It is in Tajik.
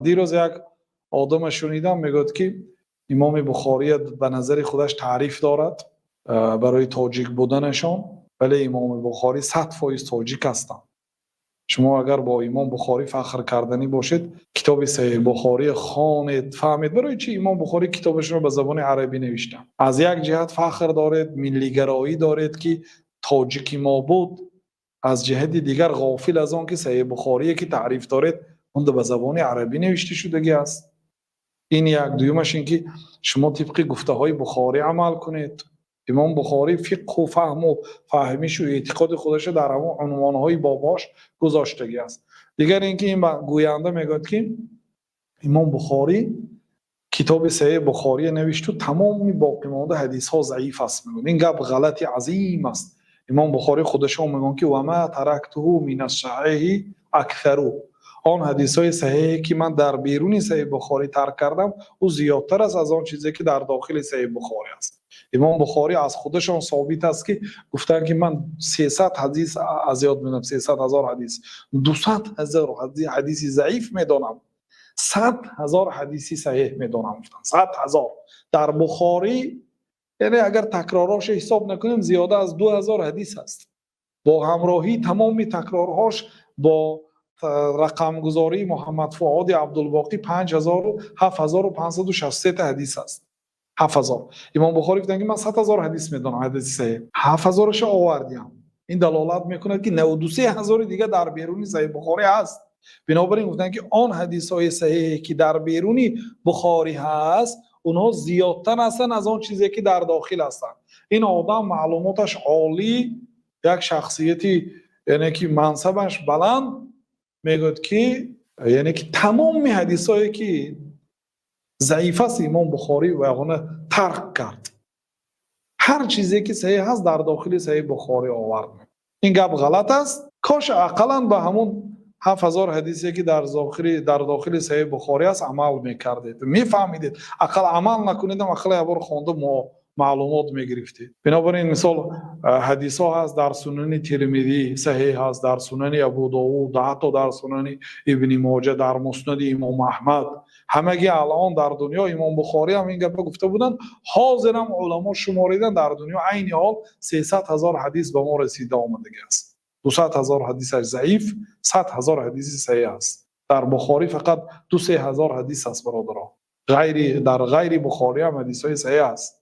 Дирӯз як одаме шунидам, мегӯяд, ки Имоми Бухорӣ ба назари худаш таъриф дорад барои тоҷик буданашон, вале Имоми Бухорӣ 100% тоҷик ҳастанд. Шумо агар бо Имом Бухорӣ фахр карданӣ бошед, китоби Саҳеҳи Бухориро хонед, фаҳмед барои чӣ Имом Бухорӣ китобашонро ба забони арабӣ навиштанд. Аз як ҷиҳат фахр доред, миллигароӣ доред, ки тоҷики мо буд, аз ҷиҳати дигар ғофил аз он ки Саҳеҳи Бухорӣ, ки таъриф доред, он ба забони арабӣ навишта шудааст. Ин як. Дуюмаш ин ки шумо тибқи гуфтаҳои Бухорӣ амал кунед. Имом Бухорӣ фиқҳ ва фаҳм ва фаҳмиш ва эътиқоди худашро дар ҳамон унвонҳои бобаш гузоштааст. Дигар инки ин гӯянда мегӯяд, ки Имом Бухорӣ китоби Саҳеҳи Бухориро навишт ва тамоми боқимондаи ҳадисҳо заиф аст. Мегӯяд, ин гап ғалати азим аст. Имом Бухорӣ худашон мегӯянд, ки ва ма тарактуҳу минас-саҳеҳи аксар. Он ҳадисҳои саҳеҳе ки ман дар берун Саҳеҳи Бухорӣ тарк кардам, ӯ зиёдтар аст аз он чизе ки дар дохили Саҳеҳи Бухорӣ аст. Имом Бухорӣ аз худашон собит аст, ки гуфтанд, ки ман 300 ҳадис аз ёд медонам, 300 000 ҳадис, 200 000 ҳадиси заиф медонам, 100 000 ҳадиси саҳеҳ медонам, гуфтанд. 100 000 дар Бухорӣ, яъне агар такрорҳояшро ҳисоб накунем, зиёда аз 2000 ҳадис аст. Бо ҳамроҳии тамоми такрорҳояш, бо рақамгузории Муҳаммад Фуод Абдулбоқӣ, 5000 7563 та ҳадис аст. 7000. Имом Бухорӣ гуфтанд, ки ман 100 000 ҳадис медонам, ҳадиси саҳеҳ. 7000-ашро овардам. Ин далолат мекунад, ки 93 000 дигар дар берун Саҳеҳи Бухорӣ ҳаст. Бинобар ин гуфтанд, ки он ҳадисҳои саҳеҳе ки дар берун Бухорӣ ҳаст, онҳо зиёдтар ҳастанд аз он чизе ки дар дохил ҳастанд. Ин одам маълумоташ олӣ, як шахсияте, яъне ки мансабаш баланд, мегӯяд, ки яъне ки тамоми ҳадисҳое ки заиф аст, Имом Бухорӣ ва онро тарк кард. Ҳар чизе ки саҳеҳ аст, дар дохили Саҳеҳи Бухорӣ овард. Ин гап ғалат аст. Кош ақаллан ба ҳамон 7000 ҳадисе ки дар дохили Саҳеҳи Бухорӣ аст, амал мекардед, мефаҳмидед. Ақал амал накунед ҳам, ақал як бор хонда маълумот мегирифтед. Бинобар ин, мисол, ҳадисҳо ҳаст дар Сунани Термизӣ, саҳеҳ ҳаст, дар Сунани Абу Довуд, ҳатто дар Сунани Ибни Моҷа, дар Муснади Имом Аҳмад. Ҳамагӣ алон дар дунё, Имом Бухорӣ ҳам ин гапро гуфта буданд, ҳозир ҳам уламо шуморидан, дар дунё айни ҳол 300 000 ҳадис ба мо расида омадааст. 200 000 ҳадисаш заиф, 100 000 ҳадиси саҳеҳ аст. Дар Бухорӣ фақат 2-3 ҳазор ҳадис аст, бародарон. Ғайри дар ғайри Бухорӣ ҳам ҳадисҳои саҳеҳ аст.